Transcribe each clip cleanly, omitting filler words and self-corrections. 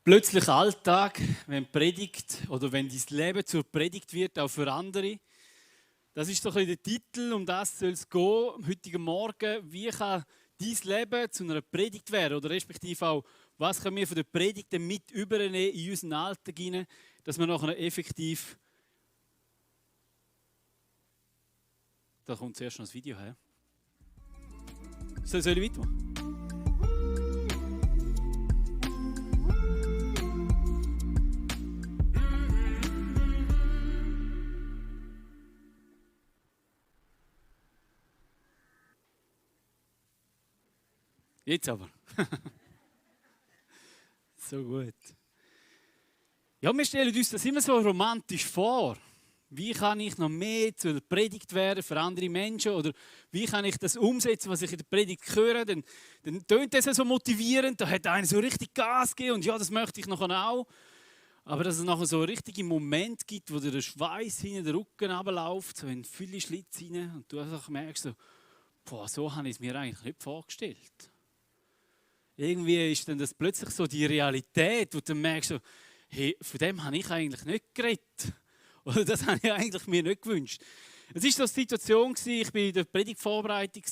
Plötzlich Alltag, wenn Predigt oder wenn dein Leben zur Predigt wird, auch für andere. Das ist so ein bisschen der Titel, um das soll es gehen, am heutigen Morgen. Wie kann dein Leben zu einer Predigt werden? Oder respektive auch, was können wir von der Predigt mit übernehmen in unseren Alltag hinein, dass wir nachher effektiv... Da kommt zuerst noch das Video her. Soll ich weitermachen? Jetzt aber. So gut. Ja, wir stellen uns das immer so romantisch vor. Wie kann ich noch mehr zur Predigt werden für andere Menschen? Oder wie kann ich das umsetzen, was ich in der Predigt höre? Dann tönt das so motivierend, da hat einer so richtig Gas gegeben und ja, das möchte ich nachher auch. Aber dass es nachher so einen richtigen Moment gibt, wo dir der Schweiß hinten den Rücken runterläuft, so in viele Schlitz rein und du einfach merkst, so, boah, so habe ich es mir eigentlich nicht vorgestellt. Irgendwie ist dann das plötzlich so die Realität, wo du merkst, so, hey, von dem habe ich eigentlich nicht geredet. Oder das habe ich eigentlich mir nicht gewünscht. Es war so eine Situation, ich war in der Predigtvorbereitung,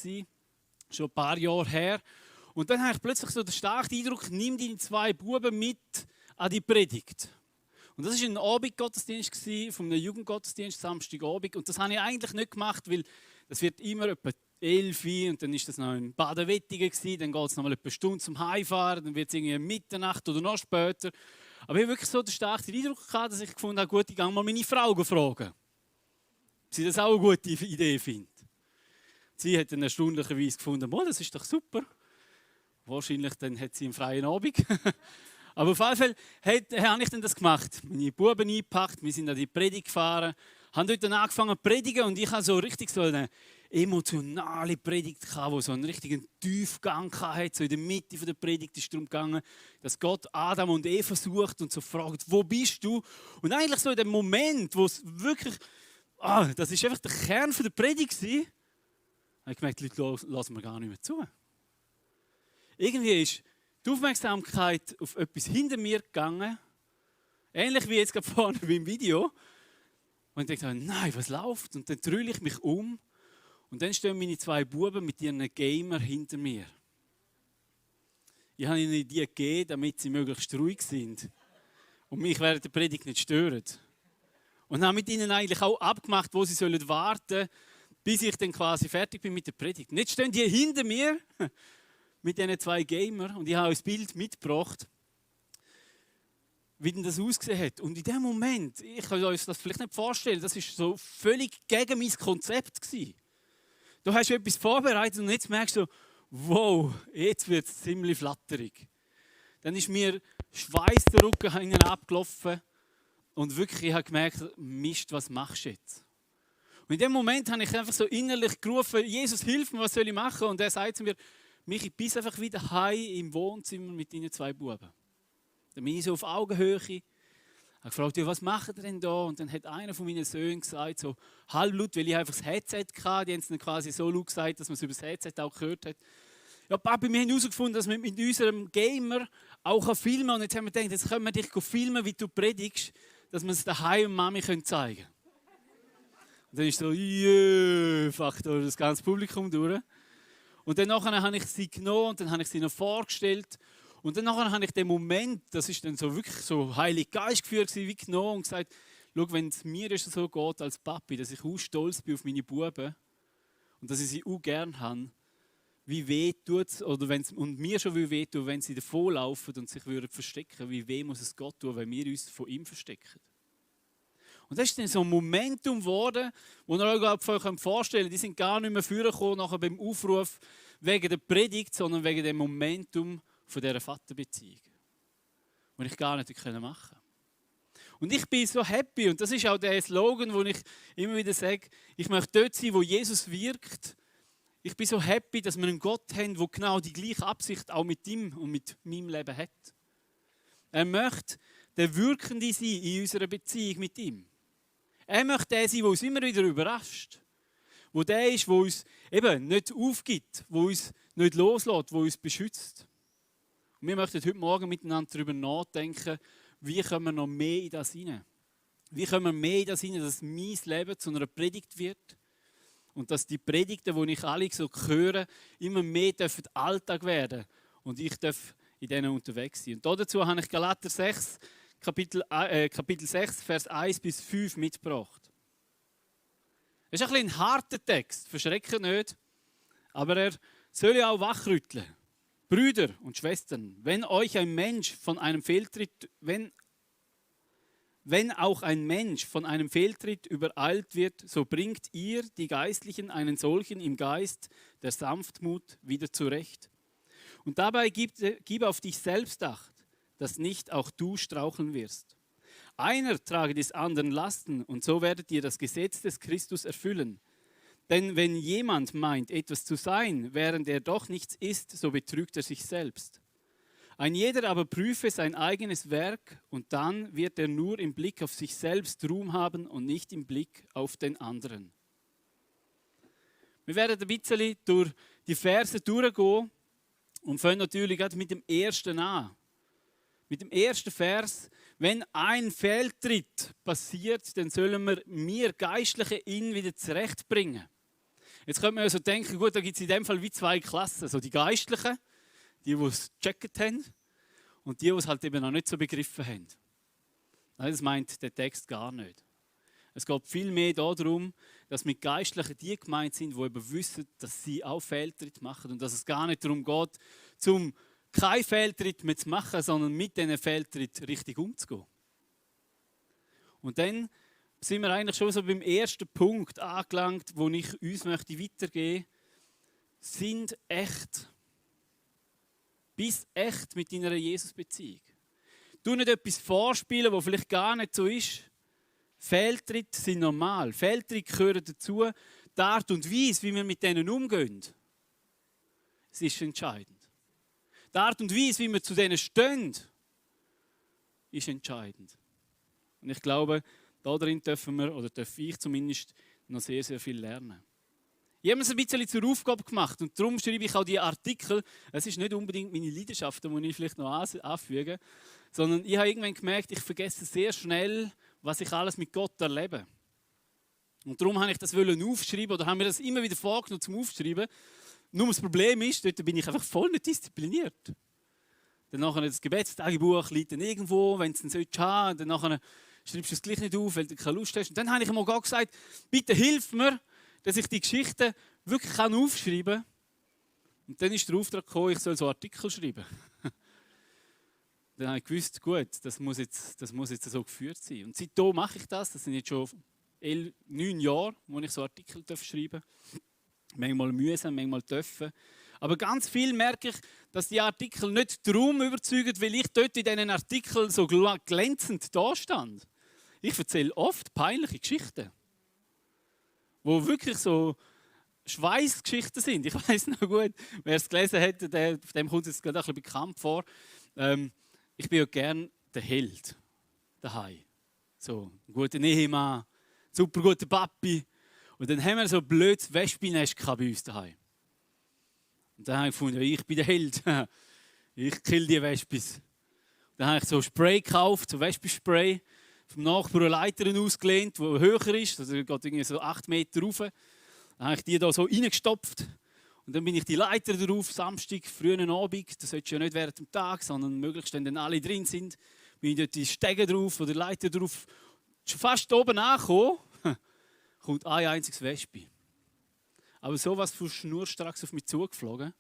schon ein paar Jahre her. Und dann habe ich plötzlich so den starken Eindruck, nimm deine 2 Buben mit an die Predigt. Und das war ein Abendgottesdienst von einem Jugendgottesdienst, Samstagabend. Und das habe ich eigentlich nicht gemacht, weil das wird immer etwa 11 Uhr und dann ist das noch in Baden-Wettigen gewesen, dann geht es noch mal etwa eine Stunde zum Heimfahren, dann wird es irgendwie Mitternacht oder noch später. Aber ich habe wirklich so den starken Eindruck gehabt, dass ich gefunden habe, gut, ich gehe mal meine Frau fragen, ob sie das auch eine gute Idee findet. Sie hat dann erstaunlicherweise gefunden, oh, das ist doch super. Wahrscheinlich dann hat sie einen freien Abend. Aber auf jeden Fall habe ich dann das gemacht. Meine Buben eingepackt, wir sind an die Predigt gefahren, haben dort dann angefangen zu predigen und ich habe so richtig so eine emotionale Predigt gehabt, die so einen richtigen Tiefgang hatte. So in der Mitte der Predigt ist es darum gegangen, dass Gott Adam und Eva sucht und so fragt, wo bist du? Und eigentlich so in dem Moment, wo es wirklich, das ist einfach der Kern der Predigt war, habe ich gemerkt, die Leute lassen mir gar nicht mehr zu. Irgendwie ist die Aufmerksamkeit auf etwas hinter mir gegangen, ähnlich wie jetzt gerade vorne beim Video. Und ich dachte, nein, was läuft? Und dann drülle ich mich um und dann stehen meine 2 Buben mit ihren Gamer hinter mir. Ich habe ihnen die gegeben, damit sie möglichst ruhig sind und mich während der Predigt nicht stören. Und habe mit ihnen eigentlich auch abgemacht, wo sie warten sollen, bis ich dann quasi fertig bin mit der Predigt. Und jetzt stehen die hinter mir mit diesen 2 Gamer und ich habe ein Bild mitgebracht, wie denn das ausgesehen hat. Und in dem Moment, ich kann euch das vielleicht nicht vorstellen, das war so völlig gegen mein Konzept gewesen. Du hast etwas vorbereitet und jetzt merkst du, wow, jetzt wird es ziemlich flatterig. Dann ist mir Schweiß der Rücken hinten abgelaufen und wirklich, ich habe gemerkt, Mist, was machst du jetzt? Und in dem Moment habe ich einfach so innerlich gerufen, Jesus, hilf mir, was soll ich machen? Und er sagt zu mir, Michi, bist einfach wieder heim im Wohnzimmer mit deinen 2 Buben. Dann bin ich so auf Augenhöhe. Ich habe gefragt, ja, was macht ihr denn da? Und dann hat einer von meinen Söhnen gesagt, so halblaut, weil ich einfach das Headset hatte. Die haben es dann quasi so laut gesagt, dass man es über das Headset auch gehört hat. Ja, Papi, wir haben herausgefunden, dass man mit unserem Gamer auch filmen kann. Und jetzt haben wir gedacht, jetzt können wir dich filmen, wie du predigst, dass wir es daheim und Mami zeigen können. Und dann ist so, Faktor, das ganze Publikum durch. Und dann habe ich sie genommen und dann habe ich sie noch vorgestellt. Und dann habe ich den Moment, das ist dann so wirklich so Heilig Geist geführt, wie genommen und gesagt, schau, wenn es mir so geht als Papi, dass ich auch stolz bin auf meine Buben und dass ich sie auch gerne habe, wie weh tut es, und mir schon weh tut, wenn sie davonlaufen und sich verstecken würden, wie weh muss es Gott tun, wenn wir uns von ihm verstecken. Und das ist dann so ein Momentum geworden, wo ihr euch vorstellen könnt, die sind gar nicht mehr vorgekommen nachher beim Aufruf wegen der Predigt, sondern wegen dem Momentum von dieser Vaterbeziehung, die ich gar nicht machen konnte. Und ich bin so happy, und das ist auch der Slogan, den ich immer wieder sage, ich möchte dort sein, wo Jesus wirkt. Ich bin so happy, dass wir einen Gott haben, der genau die gleiche Absicht auch mit ihm und mit meinem Leben hat. Er möchte der Wirkende sein in unserer Beziehung mit ihm. Er möchte der sein, der uns immer wieder überrascht. Wo der ist, der uns eben nicht aufgibt, der uns nicht loslässt, der uns beschützt. Und wir möchten heute Morgen miteinander darüber nachdenken, wie können wir noch mehr in das hinein? Wie können wir mehr in das hinein, dass mein Leben zu einer Predigt wird? Und dass die Predigten, die ich alle so höre, immer mehr dürfen Alltag werden. Und ich darf in denen unterwegs sein. Und dazu habe ich Galater 6, Kapitel 6, Vers 1 bis 5 mitgebracht. Das ist ein harter Text, verschreckt nicht. Aber er soll ja auch wachrütteln. Brüder und Schwestern, wenn euch ein Mensch von einem Fehltritt, wenn auch ein Mensch von einem Fehltritt übereilt wird, so bringt ihr, die Geistlichen, einen solchen im Geist der Sanftmut wieder zurecht. Und dabei gib auf dich selbst Acht, dass nicht auch du straucheln wirst. Einer trage des anderen Lasten, und so werdet ihr das Gesetz des Christus erfüllen. Denn wenn jemand meint, etwas zu sein, während er doch nichts ist, so betrügt er sich selbst. Ein jeder aber prüfe sein eigenes Werk, und dann wird er nur im Blick auf sich selbst Ruhm haben und nicht im Blick auf den anderen. Wir werden ein bisschen durch die Verse durchgehen und fangen natürlich gerade mit dem ersten an. Mit dem ersten Vers: Wenn ein Fehltritt passiert, dann sollen wir Geistliche ihn wieder zurechtbringen. Jetzt könnte man also denken, gut, da gibt es in dem Fall wie zwei Klassen. So die Geistlichen, die es gecheckt haben, und die es halt eben noch nicht so begriffen haben. Nein, das meint der Text gar nicht. Es geht vielmehr darum, dass mit Geistlichen die gemeint sind, die eben wissen, dass sie auch Fehltritt machen und dass es gar nicht darum geht, keinen Fehltritt mehr zu machen, sondern mit diesen Fehltritt richtig umzugehen. Und dann sind wir eigentlich schon so beim ersten Punkt angelangt, wo ich uns möchte weitergeben. Sind echt. Bist echt mit deiner Jesus-Beziehung. Du nicht etwas vorspielen, was vielleicht gar nicht so ist. Fehltritte sind normal. Fehltritte gehören dazu. Die Art und Weise, wie wir mit denen umgehen, es ist entscheidend. Die Art und Weise, wie wir zu denen stehen, ist entscheidend. Und ich glaube, darin dürfen wir, oder darf ich zumindest, noch sehr, sehr viel lernen. Ich habe mir es ein bisschen zur Aufgabe gemacht und darum schreibe ich auch die Artikel. Es ist nicht unbedingt meine Leidenschaft, da muss ich vielleicht noch anfügen, sondern ich habe irgendwann gemerkt, ich vergesse sehr schnell, was ich alles mit Gott erlebe. Und darum habe ich das aufschreiben oder haben mir das immer wieder vorgenommen zum Aufschreiben. Nur das Problem ist, dort bin ich einfach voll nicht diszipliniert. Dann nachher das Gebetstagebuch liegt dann irgendwo, wenn es dann haben sollst, dann nachher schreibst du es gleich nicht auf, weil du keine Lust hast. Und dann habe ich ihm auch gesagt, bitte hilf mir, dass ich die Geschichten wirklich aufschreiben kann. Und dann ist der Auftrag gekommen, ich soll so Artikel schreiben. Dann habe ich gewusst, gut, das muss jetzt so geführt sein. Und seitdem mache ich das. Das sind jetzt schon 9 Jahre, wo ich so Artikel schreiben darf. Manchmal mühsam, manchmal dürfen. Aber ganz viel merke ich, dass die Artikel nicht darum überzeugen, weil ich dort in diesen Artikeln so glänzend dastand. Ich erzähle oft peinliche Geschichten, die wirklich so Schweißgeschichten sind. Ich weiss noch gut, wer es gelesen hat, dem kommt es gerade ein bisschen bekannt vor. Ich bin ja gerne der Held daheim. So, ein guter Ehemann, super guter Papi. Und dann haben wir so ein blödes Wespennest bei uns daheim. Und dann habe ich gefunden, ich bin der Held. Ich kill die Wespis. Dann habe ich so Spray gekauft, so Wespenspray, vom Nachbarn eine Leiter ausgelehnt, die höher ist. Also geht irgendwie so 8 Meter rauf. Dann habe ich die da so reingestopft. Und dann bin ich die Leiter drauf, Samstag, frühen Abend. Das solltest du ja nicht während dem Tag, sondern möglichst, wenn dann alle drin sind, bin ich dort die Stege drauf oder die Leiter drauf. Schon fast oben angekommen, kommt ein einziges Wespe. Aber sowas von schnurstracks auf mich zugeflogen.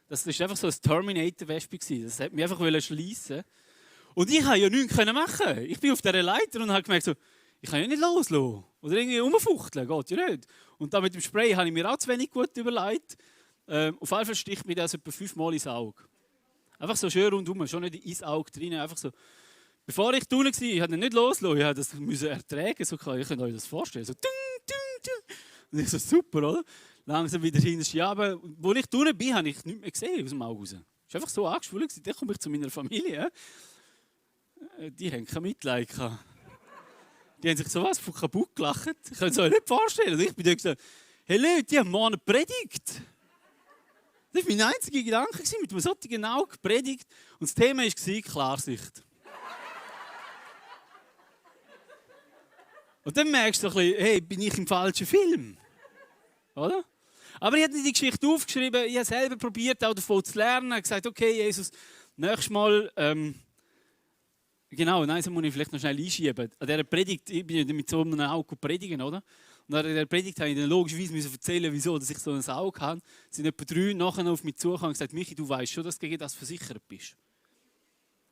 Das war einfach so ein Terminator-Wespe. Das hat mich einfach schliessen. Und ich konnte ja nichts machen. Ich bin auf dieser Leiter und habe gemerkt, so, ich kann ja nicht loslassen. Oder irgendwie rumfuchteln, geht ja nicht. Und da mit dem Spray habe ich mir auch zu wenig gut überlegt. Auf jeden Fall sticht mir das etwa 5-mal ins Auge. Einfach so schön rundherum, schon nicht ins Auge drin. Einfach so. Bevor ich drinnen war, ich konnte nicht loslassen. Ich musste das ertragen. So, ihr könnt euch das vorstellen. So, und ich so, super, oder? Langsam wieder hinterher. Ja, aber wo ich drinnen bin, habe ich nichts mehr gesehen aus dem Auge raus. Es war einfach so angeschwollen. Dann komme ich zu meiner Familie. Die haben kein Mitleid gehabt. Die haben sich sowas von kaputt gelacht. Ich kann es euch nicht vorstellen. Und ich bin da gesagt, hey Leute, die haben morgen eine Predigt. Das war mein einziger Gedanke, mit einem solchen Auge gepredigt. Und das Thema war Klarsicht. Und dann merkst du so ein bisschen, hey, bin ich im falschen Film? Oder? Aber ich habe die Geschichte aufgeschrieben, ich habe selber probiert, auch davon zu lernen. Ich habe gesagt, okay, Jesus, nächstes Mal, genau, nein, so muss ich vielleicht noch schnell einschieben. An dieser Predigt, ich bin ja mit so einem Auge predigen, oder? Und an dieser Predigt habe ich dann logischerweise erzählen, wieso dass ich so ein Auge habe. Es sind etwa 3 nachher auf mich zugekommen und gesagt, Michi, du weißt schon, dass du gegen das versichert bist.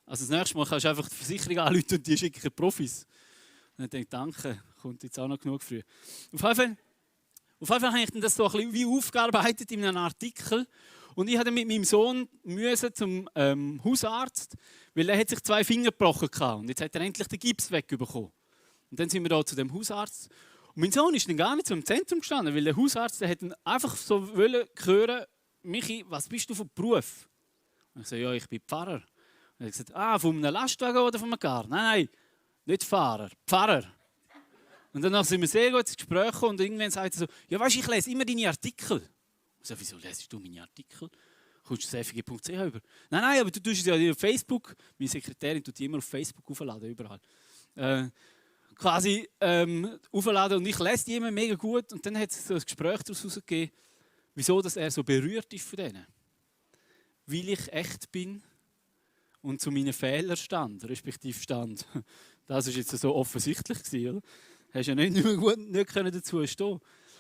Also das nächste Mal kannst du einfach die Versicherung anrufen und die schicken Profis. Und ich denke, danke, kommt jetzt auch noch genug früh. Auf jeden Fall habe ich das so ein bisschen wie aufgearbeitet in einem Artikel. Und ich hatte mit meinem Sohn zum Hausarzt, weil er hat sich 2 Finger gebrochen hatte. Und jetzt hat er endlich den Gips wegbekommen. Und dann sind wir da zu dem Hausarzt. Und mein Sohn ist dann gar nicht so im Zentrum gestanden, weil der Hausarzt hat ihn einfach so hören, Michi, was bist du für Beruf? Und ich so, ja, ich bin Pfarrer. Und er hat gesagt, von einem Lastwagen oder von einem Gar? Nein, nicht Fahrer, Pfarrer. Und danach sind wir sehr gut ins Gespräch gekommen und irgendwann sagt er so, ja weißt, ich lese immer deine Artikel. Ich so, wieso lesest du meine Artikel? Kommst du zu fg.ch über? Nein, aber du tust es ja auf Facebook. Meine Sekretärin tut die immer auf Facebook aufladen, überall. Aufladen und ich lese die immer mega gut. Und dann hat es so ein Gespräch daraus herausgegeben, wieso dass er so berührt ist von denen. Weil ich echt bin und zu meinen Fehlern stand, respektive stand. Das war jetzt so offensichtlich, oder? Hast ja nicht dazu stehen.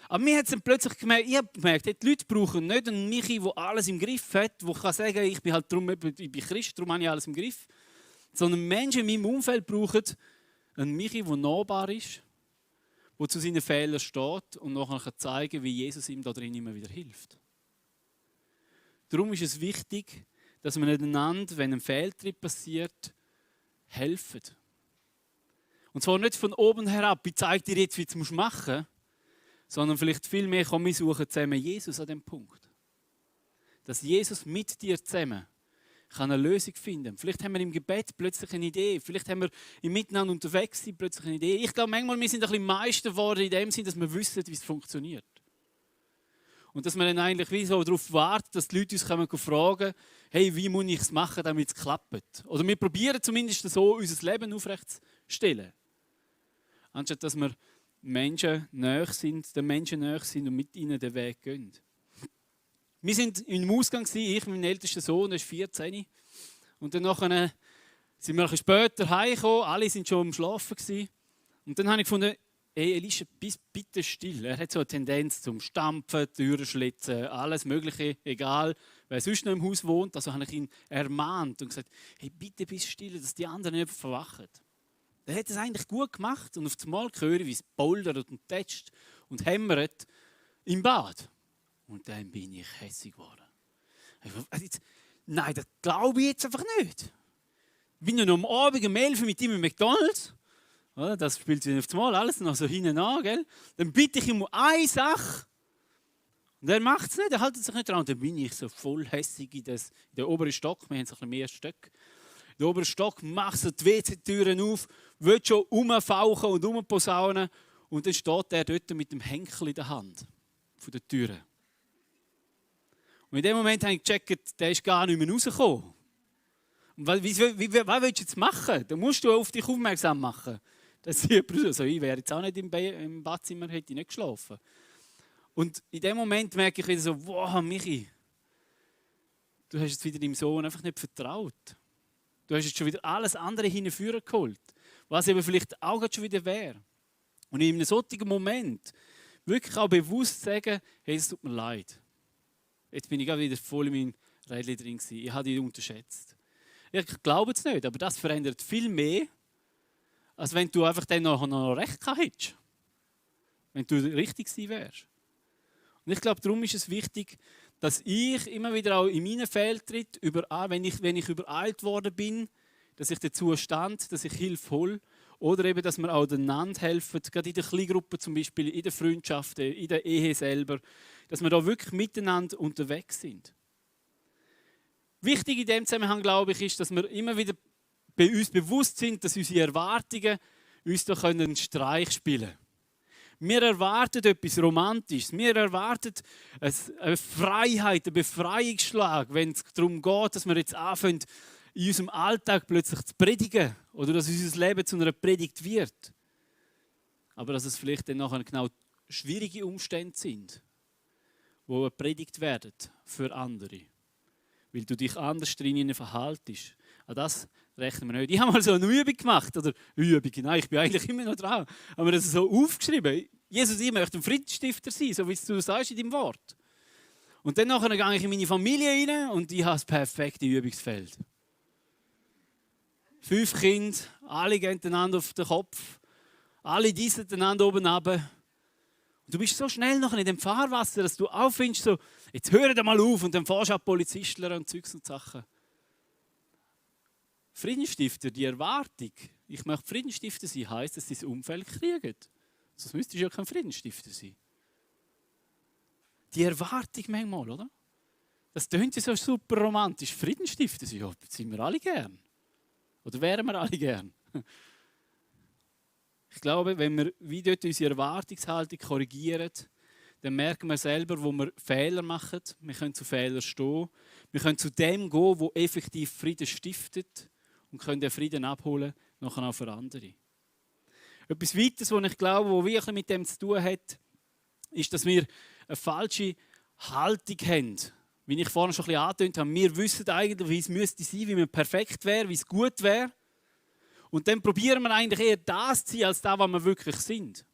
Aber mir hat es dann plötzlich gemerkt, ich habe gemerkt, die Leute brauchen nicht einen Michi, der alles im Griff hat, der kann sagen, ich bin halt ich bin Christ, darum habe ich alles im Griff. Sondern Menschen in meinem Umfeld brauchen einen Michi, der nahbar ist, der zu seinen Fehlern steht und nachher zeigen kann, wie Jesus ihm da drin immer wieder hilft. Darum ist es wichtig, dass man einander, wenn ein Fehltritt passiert, helfen. Und zwar nicht von oben herab, ich zeige dir jetzt, wie du es machen musst, sondern vielleicht vielmehr kommen wir suchen zusammen Jesus an dem Punkt. Dass Jesus mit dir zusammen eine Lösung finden kann. Vielleicht haben wir im Gebet plötzlich eine Idee, vielleicht haben wir im Miteinander unterwegs sind plötzlich eine Idee. Ich glaube, manchmal wir sind ein bisschen Meister geworden in dem Sinn, dass wir wissen, wie es funktioniert. Und dass wir dann eigentlich wie so darauf warten, dass die Leute uns fragen können, hey, wie muss ich es machen, damit es klappt? Oder wir probieren zumindest so, unser Leben aufrechtszustellen. Anstatt dass wir Menschen näher sind, den Menschen näher sind und mit ihnen den Weg gehen. Wir waren im Ausgang, ich und mein ältester Sohn, der ist 14. Und dann sind wir ein bisschen später heimgekommen, alle waren schon am Schlafen. Und dann habe ich gefunden, hey Elisha, bist bitte still. Er hat so eine Tendenz zum Stampfen, Türen schlitzen, alles Mögliche, egal wer sonst noch im Haus wohnt. Also habe ich ihn ermahnt und gesagt, hey, bitte bist still, dass die anderen nicht verwachen. Er hat es eigentlich gut gemacht und auf einmal höre ich, wie es poldert und tätscht und hämmert im Bad. Und dann bin ich hässig geworden. Nein, das glaube ich jetzt einfach nicht. Ich bin ja noch am Abend um 11 Uhr mit ihm im McDonald's. Das spielt sich auf einmal alles noch so hinten an. Gell? Dann bitte ich ihm um eine Sache. Und er macht es nicht, er hält sich nicht dran. Und dann bin ich so voll hässig in den oberen Stock. Wir haben so ein bisschen mehr Stöcke. In den oberen Stock machst du die WC-Türen auf, willst schon rumfauchen und rumposaunen. Und dann steht er dort mit dem Henkel in der Hand von der Türe. Und in dem Moment habe ich gecheckt, der ist gar nicht mehr rausgekommen. Und was willst du jetzt machen? Da musst du auf dich aufmerksam machen. Das also ich wäre jetzt auch nicht im Badzimmer, hätte ich nicht geschlafen. Und in dem Moment merke ich wieder so, wow, Michi, du hast jetzt wieder deinem Sohn einfach nicht vertraut. Du hast jetzt schon wieder alles andere hinführen geholt, was eben vielleicht auch schon wieder wäre. Und in einem solchen Moment wirklich auch bewusst sagen, hey, es tut mir leid. Jetzt bin ich gerade wieder voll in meinem Rädchen drin gewesen. Ich habe dich unterschätzt. Ich glaube es nicht, aber das verändert viel mehr, als wenn du einfach dann noch recht gehabt hättest. Wenn du richtig gewesen wärst. Und ich glaube, darum ist es wichtig, dass ich immer wieder auch in meinen Fehltritt, wenn ich übereilt worden bin, dass ich dazu stand, dass ich Hilfe hole. Oder eben, dass wir auch einander helfen, gerade in der Kleingruppe zum Beispiel, in der Freundschaft, in der Ehe selber, dass wir da wirklich miteinander unterwegs sind. Wichtig in dem Zusammenhang, glaube ich, ist, dass wir immer wieder bei uns bewusst sind, dass unsere Erwartungen uns da einen Streich spielen können. Wir erwarten etwas Romantisches. Wir erwarten eine Freiheit, einen Befreiungsschlag, wenn es darum geht, dass wir jetzt anfangen, in unserem Alltag plötzlich zu predigen oder dass unser Leben zu einer Predigt wird. Aber dass es vielleicht dann nachher genau schwierige Umstände sind, die predigt werden für andere. Weil du dich anders drinnen verhaltest. An das rechnen wir nicht. Ich habe mal so eine Übung gemacht. Oder Übung, nein, ich bin eigentlich immer noch dran. Haben wir das so aufgeschrieben. Jesus, ich möchte ein Friedensstifter sein, so wie du sagst in deinem Wort. Und dann nachher gehe ich in meine Familie rein und ich habe das perfekte Übungsfeld. 5 Kinder, alle gehen einander auf den Kopf. Alle diesen einander oben runter. Du bist so schnell noch in dem Fahrwasser, dass du auffindest, so, jetzt hör da mal auf und dann fährst du an Polizisten und Zeugs und Sachen. Friedensstifter, die Erwartung, ich möchte Friedensstifter sein, heisst, dass sie das Umfeld kriegen. Sonst müsstest du ja kein Friedensstifter sein. Die Erwartung manchmal, oder? Das tönt ja so super romantisch. Friedensstifter sein, ja, sind wir alle gern. Oder wären wir alle gern. Ich glaube, wenn wir wie dort unsere Erwartungshaltung korrigieren, dann merken wir selber, wo wir Fehler machen. Wir können zu Fehlern stehen. Wir können zu dem gehen, wo effektiv Frieden stiftet und können den Frieden abholen, nachher auch für andere. Etwas Weiteres, was ich glaube, was wirklich mit dem zu tun hat, ist, dass wir eine falsche Haltung haben. Wie ich vorhin schon ein bisschen angetönt habe, wir wissen eigentlich, wie es müsste sein, wie man perfekt wäre, wie es gut wäre. Und dann probieren wir eigentlich eher das zu sein, als das, was wir wirklich sind.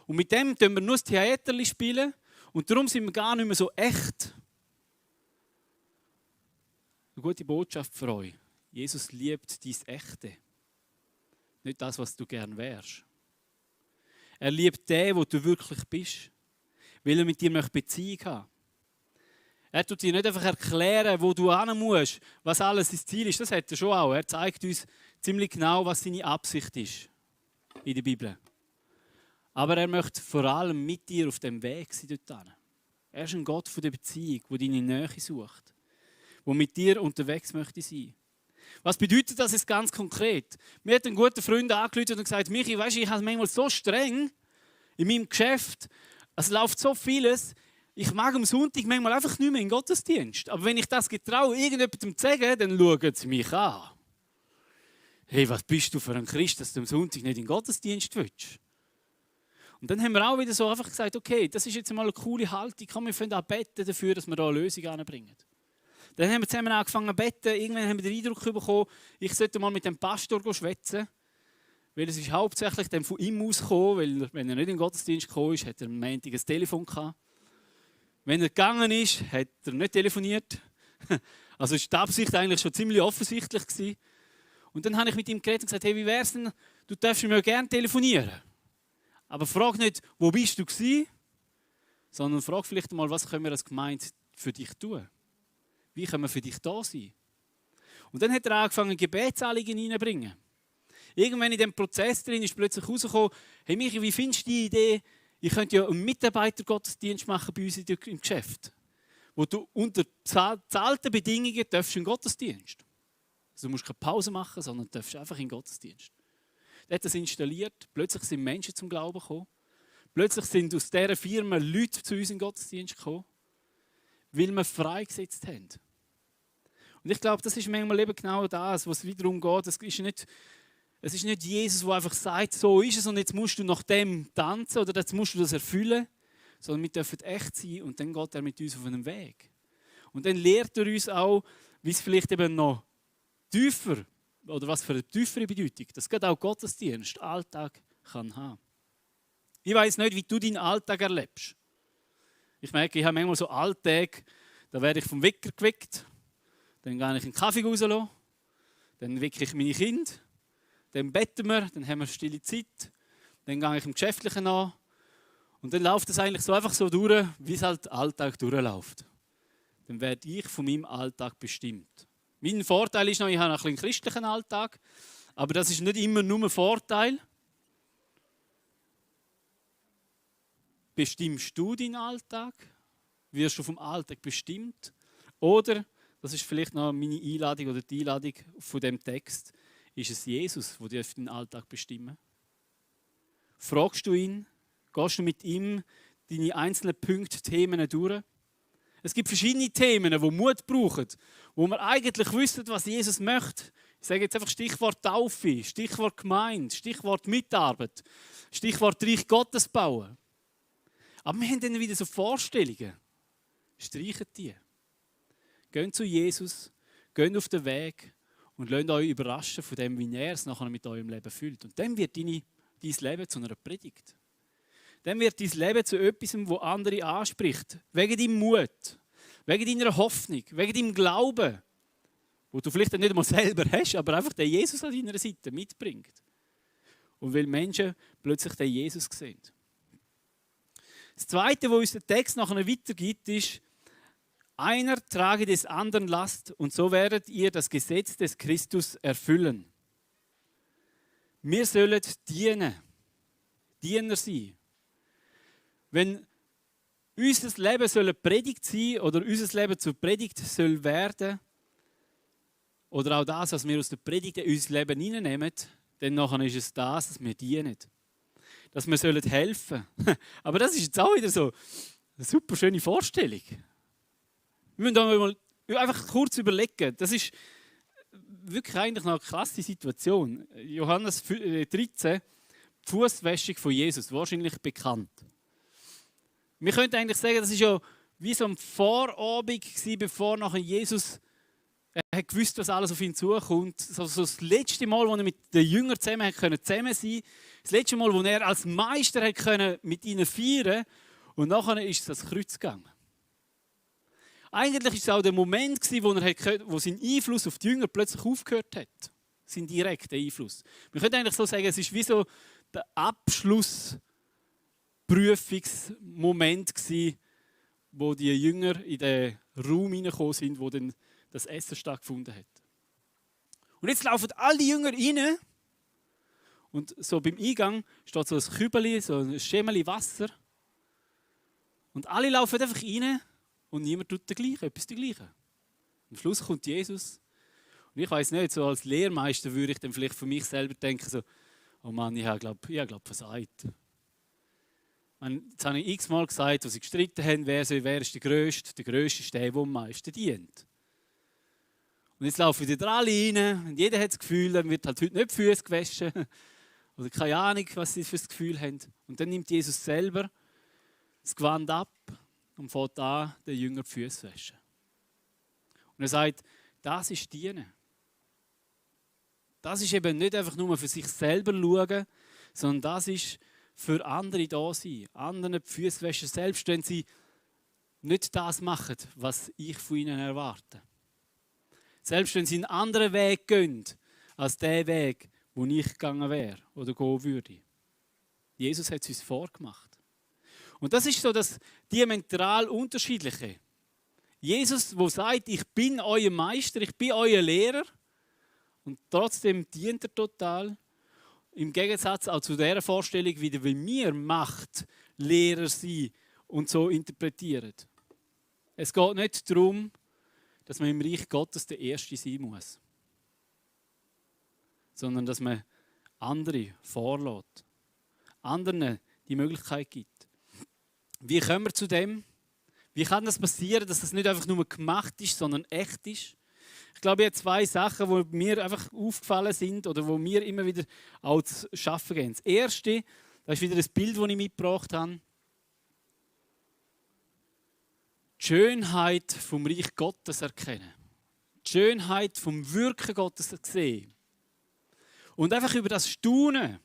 Und mit dem spielen wir nur das Theater spielen und darum sind wir gar nicht mehr so echt. Eine gute Botschaft für euch. Jesus liebt dein Echte. Nicht das, was du gern wärst. Er liebt den, wo du wirklich bist. Weil er mit dir Beziehung haben möchte. Er tut dir nicht einfach erklären, wo du hin musst, was alles das Ziel ist. Das hat er schon auch. Er zeigt uns ziemlich genau, was seine Absicht ist in der Bibel. Aber er möchte vor allem mit dir auf dem Weg sein dorthin. Er ist ein Gott von der Beziehung, der deine Nähe sucht, der mit dir unterwegs möchte sein. Was bedeutet das jetzt ganz konkret? Mir hat ein guter Freund angerufen und gesagt, Michi, weißt du, ich habe manchmal so streng in meinem Geschäft, es läuft so vieles, ich mag am Sonntag manchmal einfach nicht mehr in den Gottesdienst. Aber wenn ich das getraue, irgendjemandem zu sagen, dann schauen sie mich an. Hey, was bist du für ein Christ, dass du am Sonntag nicht in den Gottesdienst willst? Und dann haben wir auch wieder so einfach gesagt, okay, das ist jetzt mal eine coole Haltung. Komm, wir fangen an beten dafür, dass wir da eine Lösung anbringen. Dann haben wir zusammen angefangen zu beten. Irgendwann haben wir den Eindruck bekommen, ich sollte mal mit dem Pastor schwätzen. Weil es ist hauptsächlich dann von ihm ausgekommen, weil wenn er nicht in den Gottesdienst gekommen ist, hat er am Montag ein Telefon gehabt. Wenn er gegangen ist, hat er nicht telefoniert. Also ist die Absicht eigentlich schon ziemlich offensichtlich gewesen. Und dann habe ich mit ihm geredet und gesagt, hey, wie wär's denn, du darfst mir gerne telefonieren. Aber frag nicht, wo bist du gewesen, sondern frag vielleicht mal, was können wir als Gemeinde für dich tun? Wie können wir für dich da sein? Und dann hat er angefangen, Gebetsanliegen reinzubringen. Irgendwann in diesem Prozess drin ist plötzlich rausgekommen, hey Michi, wie findest du die Idee, ich könnte ja einen Mitarbeitergottesdienst machen bei uns im Geschäft, wo du unter bezahlten Bedingungen darfst in den Gottesdienst. Also du musst keine Pause machen, sondern du darfst einfach in den Gottesdienst. Er hat das installiert, plötzlich sind Menschen zum Glauben gekommen. Plötzlich sind aus dieser Firma Leute zu uns in den Gottesdienst gekommen, weil wir freigesetzt haben. Und ich glaube, das ist manchmal eben genau das, was wiederum geht. Es ist nicht Jesus, der einfach sagt, so ist es und jetzt musst du nach dem tanzen oder jetzt musst du das erfüllen, sondern wir dürfen echt sein und dann geht er mit uns auf einen Weg. Und dann lehrt er uns auch, wie es vielleicht eben noch tiefer oder was für eine tiefere Bedeutung, das geht auch Gottesdienst, Alltag kann haben. Ich weiss nicht, wie du deinen Alltag erlebst. Ich merke, ich habe manchmal so Alltag, da werde ich vom Wecker geweckt, dann gehe ich einen Kaffee rauslassen, dann wecke ich meine Kinder, dann beten wir, dann haben wir stille Zeit, dann gehe ich im Geschäftlichen an und dann läuft es eigentlich so einfach so durch, wie es halt der Alltag durchläuft. Dann werde ich von meinem Alltag bestimmt. Mein Vorteil ist noch, ich habe einen christlichen Alltag, aber das ist nicht immer nur ein Vorteil. Bestimmst du deinen Alltag? Wirst du vom Alltag bestimmt? Oder, das ist vielleicht noch meine Einladung oder die Einladung von dem Text, ist es Jesus, der deinen Alltag bestimmen? Fragst du ihn, Gehst du mit ihm deine einzelnen Punkte, Themen durch? Es gibt verschiedene Themen, die Mut brauchen, wo wir eigentlich wissen, was Jesus möchte. Ich sage jetzt einfach Stichwort Taufe, Stichwort Gemeinde, Stichwort Mitarbeit, Stichwort Reich Gottes bauen. Aber wir haben dann wieder so Vorstellungen. Streichen die. Geht zu Jesus, geht auf den Weg und lasst euch überraschen von dem, wie er es nachher mit eurem Leben fühlt. Und dann wird dein Leben zu einer Predigt. Dann wird dein Leben zu etwas, das andere anspricht. Wegen deinem Mut, wegen deiner Hoffnung, wegen deinem Glauben, wo du vielleicht nicht einmal selber hast, aber einfach den Jesus an deiner Seite mitbringt. Und weil Menschen plötzlich den Jesus sehen. Das Zweite, was uns der Text nachher weitergibt, ist, einer trage des anderen Last und so werdet ihr das Gesetz des Christus erfüllen. Wir sollen dienen, Diener sein. Wenn unser Leben soll eine Predigt sein oder unser Leben zur Predigt soll werden, oder auch das, was wir aus der Predigt in unser Leben hineinnehmen, dann nachher ist es das, dass wir dienen. Dass wir helfen sollen. Aber das ist jetzt auch wieder so eine super schöne Vorstellung. Wir müssen da mal einfach kurz überlegen. Das ist wirklich eigentlich noch eine krasse Situation. Johannes 13, die Fußwäschung von Jesus, wahrscheinlich bekannt. Wir könnten eigentlich sagen, das ist ja wie so ein Vorabend gewesen, bevor nachher Jesus gewusst, was alles auf ihn zukommt. Also das letzte Mal, wo er mit den Jüngern zusammen sein konnte. Das letzte Mal, wo er als Meister mit ihnen feiern konnte. Und nachher ist es ans Kreuz gegangen. Eigentlich war es auch der Moment, wo sein Einfluss auf die Jünger plötzlich aufgehört hat. Sein direkter Einfluss. Wir können eigentlich so sagen, es ist wie so der Abschlussprüfungsmoment, wo die Jünger in den Raum hineingekommen sind, wo dann das Essen stattgefunden hat. Und jetzt laufen alle die Jünger rein. Und so beim Eingang steht so ein Kübeli, so ein Schemmeli Wasser. Und alle laufen einfach rein. Und niemand tut etwas dergleichen. Am Schluss kommt Jesus. Und ich weiss nicht, so als Lehrmeister würde ich dann vielleicht für mich selber denken, so, oh Mann, ich glaube versagt. Jetzt habe ich x-mal gesagt, als sie gestritten haben, wer ist der Größte. Der Größte ist der am meisten dient. Und jetzt laufen wieder alle rein und jeder hat das Gefühl, dann wird halt heute nicht die Füße gewaschen. Oder keine Ahnung, was sie für das Gefühl haben. Und dann nimmt Jesus selber das Gewand ab und fängt an, den Jüngern die Füße zu waschen. Und er sagt, das ist Dienen. Das ist eben nicht einfach nur für sich selber schauen, sondern das ist für andere da sein. Anderen die Füße waschen, selbst wenn sie nicht das machen, was ich von ihnen erwarte. Selbst wenn sie einen anderen Weg gehen, als der Weg, wo ich gegangen wäre oder gehen würde. Jesus hat es uns vorgemacht. Und das ist so das diametral Unterschiedliche. Jesus, der sagt, ich bin euer Meister, ich bin euer Lehrer und trotzdem dient er total. Im Gegensatz auch zu der Vorstellung, wie wir Machtlehrer sind und so interpretieren. Es geht nicht darum, dass man im Reich Gottes der Erste sein muss, sondern dass man andere vorlässt, anderen die Möglichkeit gibt. Wie kommen wir zu dem? Wie kann das passieren, dass das nicht einfach nur gemacht ist, sondern echt ist? Ich glaube, ich habe zwei Sachen, die mir einfach aufgefallen sind oder wo mir immer wieder auch zu schaffen gehen. Das Erste, das ist wieder das Bild, das ich mitgebracht habe. Die Schönheit vom Reich Gottes erkennen. Die Schönheit vom Wirken Gottes sehen. Und einfach über das Staunen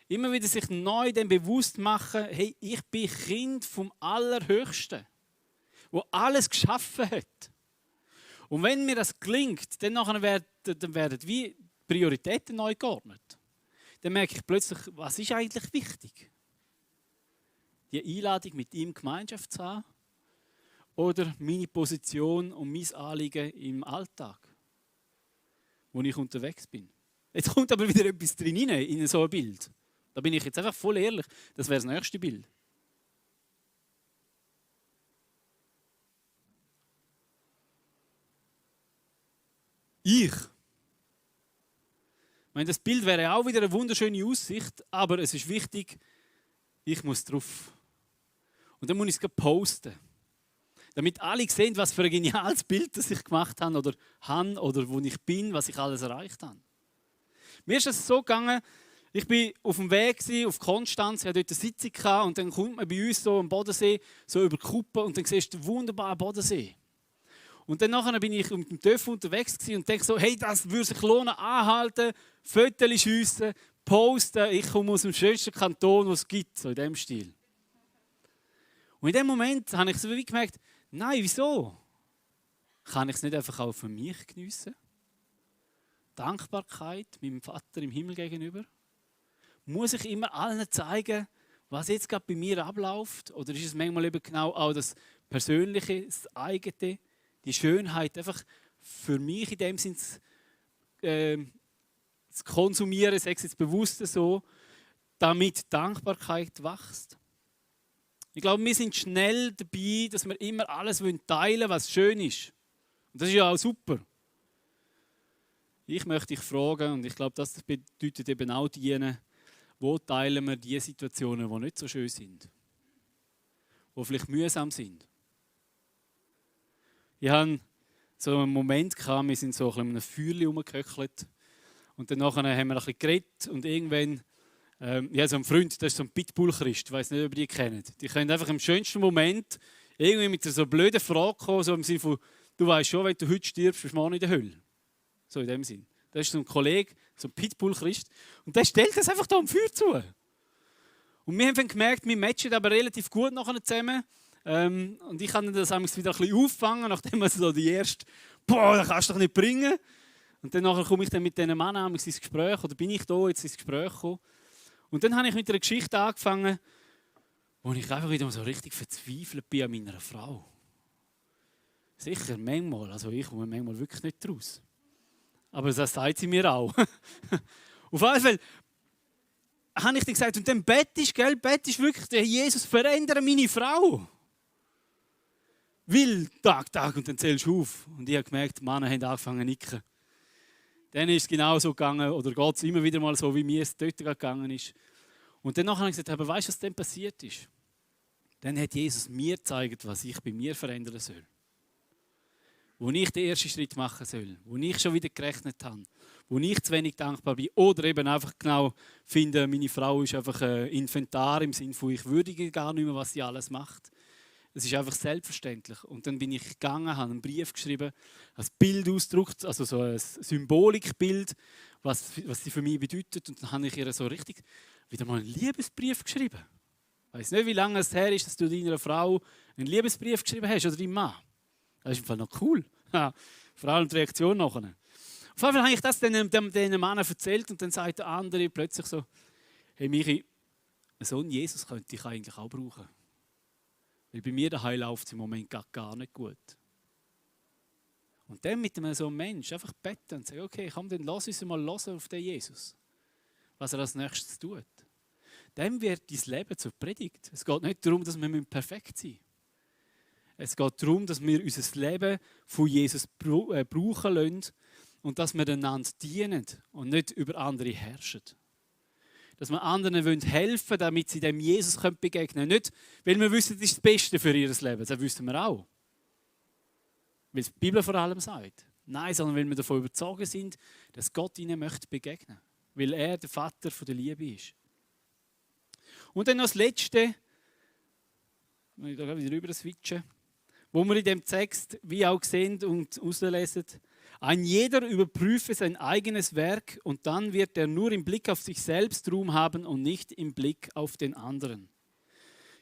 immer wieder sich neu dem bewusst machen, hey, ich bin Kind vom Allerhöchsten, der alles geschaffen hat. Und wenn mir das gelingt, dann werden wie Prioritäten neu geordnet. Dann merke ich plötzlich, was ist eigentlich wichtig? Die Einladung, mit ihm Gemeinschaft zu haben oder meine Position und mein Anliegen im Alltag, wo ich unterwegs bin. Jetzt kommt aber wieder etwas drin in so ein Bild. Da bin ich jetzt einfach voll ehrlich. Das wäre das nächste Bild. Ich meine, das Bild wäre auch wieder eine wunderschöne Aussicht, aber es ist wichtig, ich muss drauf. Und dann muss ich es posten. Damit alle sehen, was für ein geniales Bild das ich gemacht habe oder wo ich bin, was ich alles erreicht habe. Mir ist es so gegangen, ich war auf dem Weg auf Konstanz, ich hatte dort eine Sitzung gehabt, und dann kommt man bei uns so am Bodensee, so über die Kuppe, und dann siehst du den wunderbaren Bodensee. Und dann nachher bin ich mit dem TÜV unterwegs und denke so, hey, das würde sich lohnen, anhalten, Fotos schiessen, posten, ich komme aus dem schönsten Kanton, den es gibt, so in diesem Stil. Und in dem Moment habe ich so wie gemerkt, nein, wieso? Kann ich es nicht einfach auch für mich geniessen? Dankbarkeit meinem Vater im Himmel gegenüber? Muss ich immer allen zeigen, was jetzt gerade bei mir abläuft? Oder ist es manchmal eben genau auch das Persönliche, das Eigene, die Schönheit einfach für mich in dem Sinne zu konsumieren, sage ich jetzt bewusst so, damit Dankbarkeit wächst? Ich glaube, wir sind schnell dabei, dass wir immer alles teilen wollen, was schön ist. Und das ist ja auch super. Ich möchte dich fragen, und ich glaube, das bedeutet eben auch dienen, wo teilen wir die Situationen, die nicht so schön sind? Die vielleicht mühsam sind? Ich hatte so einen Moment, wir sind so ein bisschen um ein Feuerchen herumgehöckelt. Und dann haben wir ein bisschen geredet und irgendwann, ja, so ein Freund, das ist so ein Pitbull-Christ, ich weiss nicht, ob ihr die kennt. Die können einfach im schönsten Moment irgendwie mit so einer blöden Frage kommen, so im Sinne von, du weißt schon, wenn du heute stirbst, bist du morgen in der Hölle. So in dem Sinn. Das ist so ein Kollege, so ein Pitbull-Christ. Und der stellt das einfach da am Feuer zu. Und wir haben dann gemerkt, wir matchen aber relativ gut nachher zusammen. Und ich kann das wieder ein bisschen auffangen, nachdem wir so die erste, das kannst du doch nicht bringen. Und dann nachher komme ich dann mit diesen Männern ins Gespräch, oder bin ich da jetzt ins Gespräch gekommen. Und dann habe ich mit einer Geschichte angefangen, wo ich einfach wieder so richtig verzweifelt bin an meiner Frau. Sicher, manchmal, also ich komme manchmal wirklich nicht raus. Aber das sagt sie mir auch. Auf jeden Fall habe ich dann gesagt, und dann bettest du wirklich, der Jesus verändere meine Frau. Weil, Tag, und dann zählst du auf. Und ich habe gemerkt, die Männer haben angefangen zu nicken. Dann ist es genau so gegangen, oder geht es immer wieder mal so, wie mir es dort gegangen ist. Und dann habe ich gesagt, aber weißt du, was dann passiert ist? Dann hat Jesus mir gezeigt, was ich bei mir verändern soll. Wo ich den ersten Schritt machen soll, wo ich schon wieder gerechnet habe, wo ich zu wenig dankbar bin oder eben einfach genau finde, meine Frau ist einfach ein Inventar im Sinne von, ich würdige gar nicht mehr, was sie alles macht. Es ist einfach selbstverständlich. Und dann bin ich gegangen, habe einen Brief geschrieben, ein Bild ausgedruckt, also so ein Symbolikbild, was sie für mich bedeutet. Und dann habe ich ihr so richtig wieder mal einen Liebesbrief geschrieben. Ich weiss nicht, wie lange es her ist, dass du deiner Frau einen Liebesbrief geschrieben hast oder deinem Mann. Das ist im Fall noch cool. Vor allem die Reaktion nachher. Auf jeden Fall habe ich das den Männern erzählt und dann sagt der andere plötzlich so, hey Michi, so einen Jesus könnte ich eigentlich auch brauchen. Weil bei mir daheim läuft es im Moment gar nicht gut. Und dann mit so einem Menschen einfach beten und sagen, okay, komm, dann lass uns mal hören auf den Jesus. Was er als nächstes tut. Dann wird dein Leben zur Predigt. Es geht nicht darum, dass wir perfekt sein müssen. Es geht darum, dass wir unser Leben von Jesus brauchen lassen und dass wir einander dienen und nicht über andere herrschen. Dass wir anderen helfen wollen, damit sie dem Jesus begegnen können. Nicht, weil wir wissen, das ist das Beste für ihr Leben. Das wissen wir auch. Weil es die Bibel vor allem sagt. Nein, sondern weil wir davon überzeugt sind, dass Gott ihnen begegnen möchte. Weil er der Vater der Liebe ist. Und dann noch das Letzte, ich da wieder rüber switchen, wo wir in dem Text wie auch sehen und auslesen, ein jeder überprüfe sein eigenes Werk und dann wird er nur im Blick auf sich selbst Ruhm haben und nicht im Blick auf den anderen.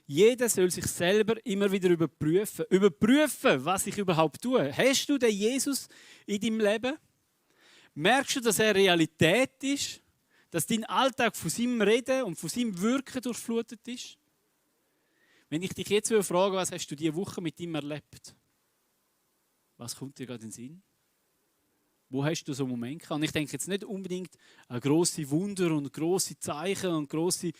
Jeder soll sich selber immer wieder überprüfen. Überprüfen, was ich überhaupt tue. Hast du den Jesus in deinem Leben? Merkst du, dass er Realität ist? Dass dein Alltag von seinem Reden und von seinem Wirken durchflutet ist? Wenn ich dich jetzt frage, was hast du diese Woche mit ihm erlebt? Was kommt dir gerade in den Sinn? Wo hast du so einen Moment gehabt? Und ich denke jetzt nicht unbedingt an grosse Wunder und grosse Zeichen und grosse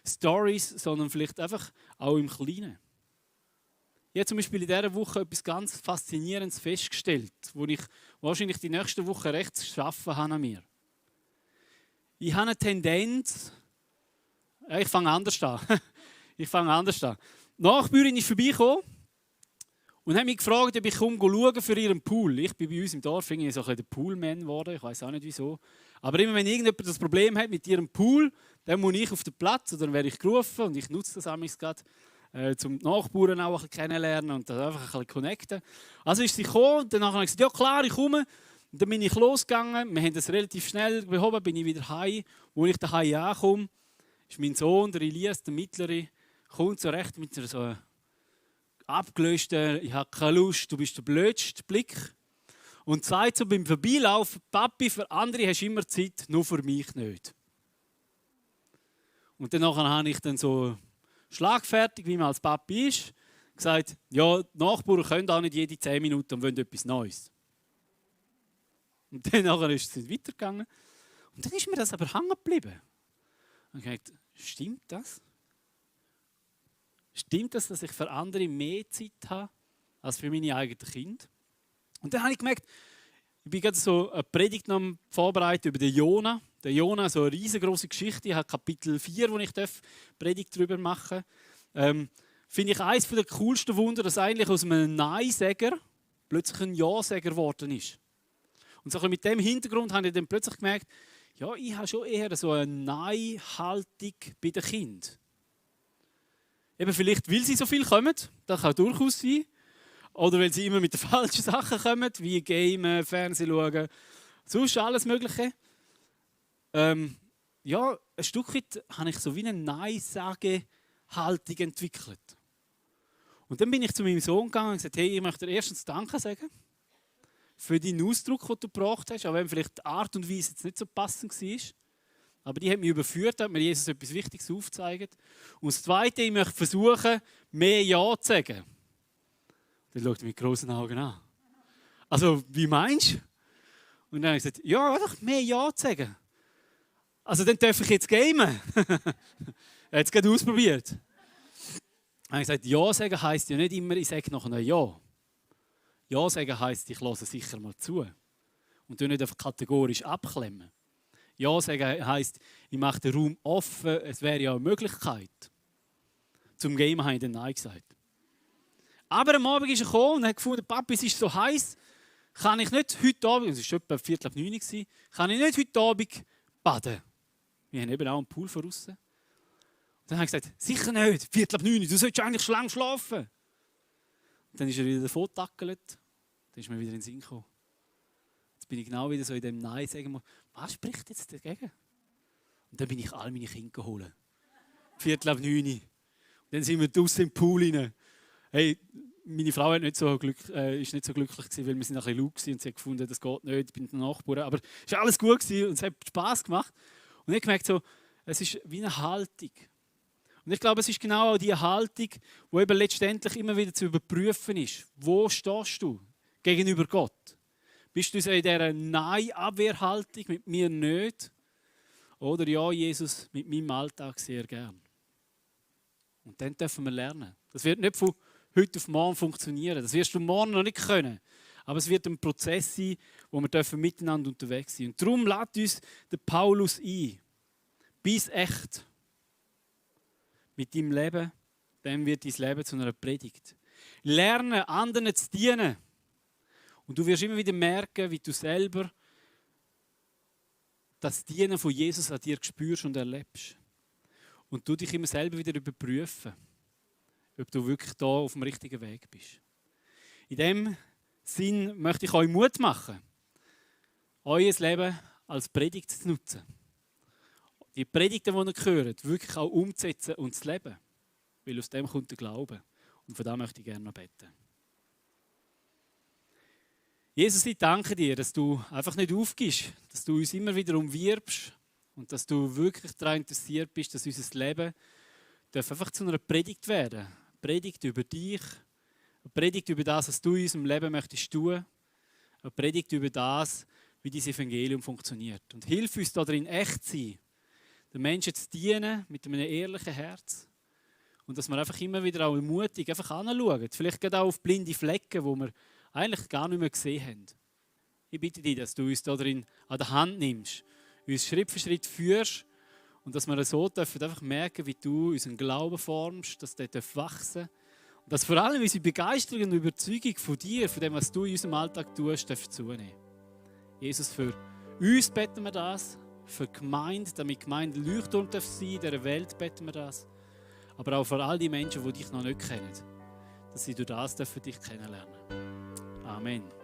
Stories, sondern vielleicht einfach auch im Kleinen. Ich habe zum Beispiel in dieser Woche etwas ganz Faszinierendes festgestellt, wo ich wahrscheinlich die nächste Woche recht zu arbeiten habe an mir. Ich habe eine Tendenz, ich fange anders an. Ich fange anders an. Die Nachbarin ist vorbeigekommen und hat mich gefragt, ob ich schauen für ihren Pool. Ich bin bei uns im Dorf irgendwie so ein bisschen der Poolman geworden, ich weiß auch nicht wieso. Aber immer wenn irgendjemand das Problem hat mit ihrem Pool, dann muss ich auf den Platz oder dann werde ich gerufen und ich nutze das manchmal gerade, um die Nachbarn auch ein bisschen kennenlernen und das einfach ein bisschen connecten. Also ist sie gekommen und dann habe ich gesagt, ja klar, ich komme. Und dann bin ich losgegangen, wir haben das relativ schnell behoben, bin ich wieder heim. Wo ich daheim ankomme, ist mein Sohn, der Elias, der Mittlere, kommt so recht mit so einem abgelösten, ich habe keine Lust, du bist der blödste Blick. Und sagt so beim Vorbeilaufen, Papi, für andere hast du immer Zeit, nur für mich nicht. Und dann habe ich dann so schlagfertig, wie man als Papi ist, gesagt, ja, die Nachbarn können auch nicht jede 10 Minuten und wollen etwas Neues. Und dann ist es weitergegangen. Und dann ist mir das aber hängen geblieben. Und ich habe gedacht, stimmt das? Stimmt das, dass ich für andere mehr Zeit habe, als für meine eigenen Kinder? Und dann habe ich gemerkt, ich bin gerade so eine Predigt noch vorbereitet über den Jona. Der Jona ist so eine riesengroße Geschichte. Ich habe Kapitel 4, wo ich Predigt darüber machen darf. Finde ich eines der coolsten Wunder, dass eigentlich aus einem Nein-Säger plötzlich ein Ja-Säger geworden ist. Und so mit dem Hintergrund habe ich dann plötzlich gemerkt, ja, ich habe schon eher so eine Nein-Haltung bei den Kindern. Eben vielleicht, weil sie so viel kommen, das kann durchaus sein. Oder weil sie immer mit den falschen Sachen kommen, wie Gamen, Fernsehen schauen, sonst alles Mögliche. Ja, ein Stück weit habe ich so wie eine Nein-Sage-Haltung entwickelt. Und dann bin ich zu meinem Sohn gegangen und gesagt, hey, ich möchte dir erstens Danke sagen für deinen Ausdruck, den du gebracht hast, auch wenn vielleicht die Art und Weise jetzt nicht so passend war. Aber die hat mich überführt, hat mir Jesus etwas Wichtiges aufgezeigt. Und das Zweite, ich möchte versuchen, mehr Ja zu sagen. Dann schaut er mit grossen Augen an. Also, wie meinst du? Und dann habe ich gesagt, ja, einfach mehr Ja zu sagen. Also, dann darf ich jetzt gamen. Er hat es gerade ausprobiert. Dann habe ich gesagt, Ja sagen heisst ja nicht immer, ich sage noch ein Ja. Ja sagen heisst, ich höre sicher mal zu. Und nicht einfach kategorisch abklemmen. Ja sagen heisst, ich mache den Raum offen, es wäre ja eine Möglichkeit. Zum Gamen habe ich dann Nein gesagt. Aber am Abend ist er gekommen und hat gefunden, Papi, es ist so heiß, kann ich nicht heute Abend, es war etwa 8:45, kann ich nicht heute Abend baden? Wir haben eben auch einen Pool von außen. Dann habe ich gesagt, sicher nicht, 8:45, du solltest eigentlich schon lange schlafen. Dann ist er wieder davon getackelt, dann ist mir wieder in den Sinn gekommen. Jetzt bin ich genau wieder so in dem Nein sagen, was spricht jetzt dagegen? Und dann bin ich all meine Kinder geholt. 8:45. Dann sind wir draußen im Pool rein. Hey, meine Frau ist nicht so glücklich gewesen, weil wir sind ein bisschen laut waren und sie hat gefunden, das geht nicht, ich bin der Nachbar. Aber es war alles gut gewesen und es hat Spass gemacht. Und ich gemerkt so, es ist wie eine Haltung. Und ich glaube, es ist genau auch diese Haltung, die eben letztendlich immer wieder zu überprüfen ist. Wo stehst du gegenüber Gott? Bist du so in dieser Nein-Abwehrhaltung, mit mir nicht? Oder ja, Jesus, mit meinem Alltag sehr gern. Und dann dürfen wir lernen. Das wird nicht von heute auf morgen funktionieren. Das wirst du morgen noch nicht können. Aber es wird ein Prozess sein, wo wir miteinander unterwegs sein. Und darum lädt uns der Paulus ein. Bis echt. Mit deinem Leben, dann wird dein Leben zu einer Predigt. Lerne, anderen zu dienen. Und du wirst immer wieder merken, wie du selber das Dienen von Jesus an dir spürst und erlebst. Und du dich immer selber wieder überprüfen, ob du wirklich da auf dem richtigen Weg bist. In dem Sinn möchte ich euch Mut machen, euer Leben als Predigt zu nutzen. Die Predigten, die ihr hört, wirklich auch umzusetzen und zu leben. Weil aus dem kommt der Glaube. Und von da möchte ich gerne noch beten. Jesus, ich danke dir, dass du einfach nicht aufgibst, dass du uns immer wieder umwirbst und dass du wirklich daran interessiert bist, dass unser Leben einfach zu einer Predigt werden darf. Eine Predigt über dich, eine Predigt über das, was du in unserem Leben möchtest tun, eine Predigt über das, wie dieses Evangelium funktioniert. Und hilf uns darin, echt zu sein, den Menschen zu dienen mit einem ehrlichen Herz. Und dass wir einfach immer wieder auch mutig einfach anschauen. Vielleicht gerade auch auf blinde Flecken, die wir eigentlich gar nicht mehr gesehen haben. Ich bitte dich, dass du uns darin an der Hand nimmst, uns Schritt für Schritt führst Und dass wir so dürfen einfach merken, wie du unseren Glauben formst, dass der wachsen darf. Und dass vor allem unsere Begeisterung und Überzeugung von dir, von dem, was du in unserem Alltag tust, darf zunehmen. Jesus, für uns beten wir das, für die Gemeinde, damit die Gemeinde Leuchtturm sein darf, in dieser Welt beten wir das. Aber auch für all die Menschen, die dich noch nicht kennen, dass sie durch das für dich kennenlernen. Amen.